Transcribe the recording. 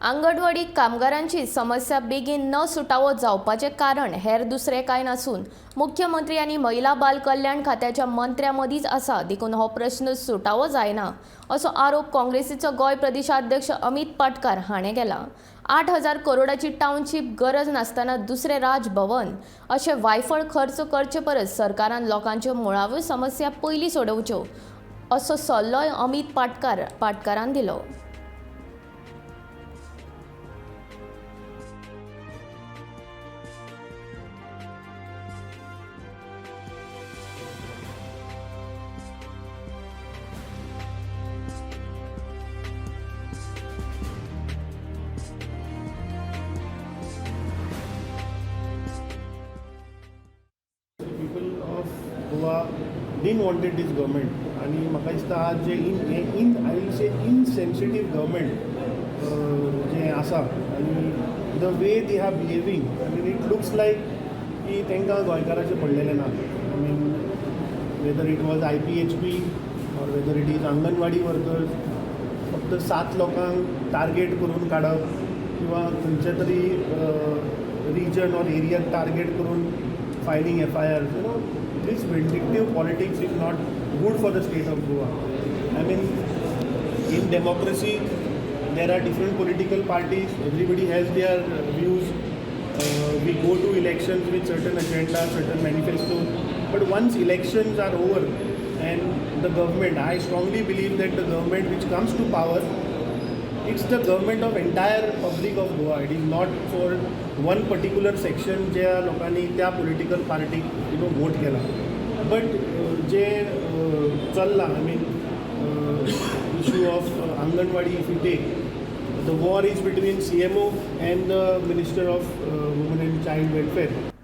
आंगणवाडी कामगारांची समस्या बेगीन न सुटावो जावपाचें कारण हेर दुसरें कांय नासून मुख्यमंत्री आनी महिला बाल कल्याण खात्याच्या मंत्र्या मदींच आसा, देखून हो प्रश्न सुटावो जायना असो आरोप काँग्रेसीचो गोंय प्रदेशाध्यक्ष अमित पाटकार हाणें केला. 8,000 करोडाची टावनशीप गरज नासतना दुसरें राजभवन अशें वायफळ खर्च करचे परस सरकारान लोकांच्यो मुळाव्यो समस्या पयलीं सोडोवच्यो असो सल्लोय अमित पाटकारान दिलो. People of Goa didn't wanted this government आणि म्हाका दिसता आज जे in I will say insensitive government जें आसा आनी the way they are behaving, I mean, it looks like की तांकां गोंयकाराचें पडलेलें ना. I mean, whether it was IPHP or whether it is anganwadi workers, फक्त सात लोकांक टार्गेट करून काडप किंवा खंयच्या तरी रिजन ऑर एरियाक टार्गेट करून filing FIRs. This vindictive politics is not good for the state of Goa. I mean, in democracy, there are different political parties, everybody has their views. We go to elections with certain agenda, certain manifestos. But once elections are over and the government, I strongly believe that the government which comes to power, it's the government of entire public of Goa. It is not for one particular section ज्या लोकांनी त्या political पार्टीक you know vote केला. But जे चल्लां, I mean, issue of anganwadi, if you take, the war is between CMO and the Minister of Women and Child Welfare.